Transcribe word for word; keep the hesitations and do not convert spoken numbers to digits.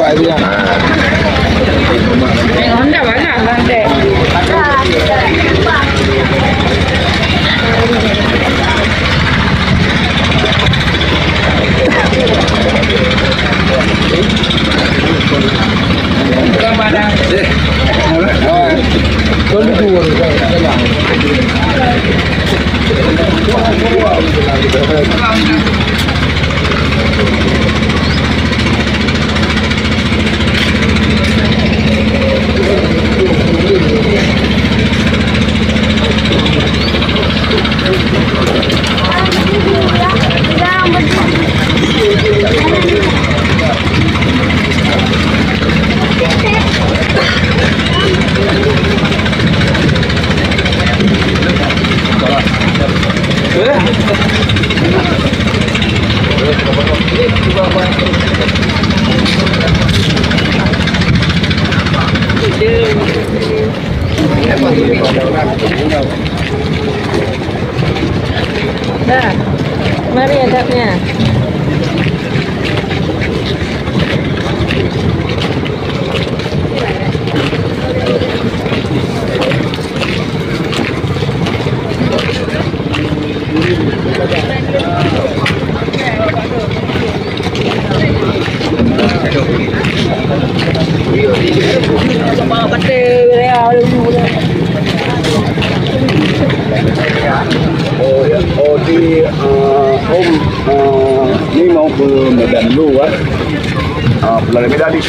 Honda mana? Honda. Dah. Mari adabnya. Oh, ya. Oh, di, eh, Om, eh, ni mau ke Medan dulu, kan? Ah, pulang dari Medan ni.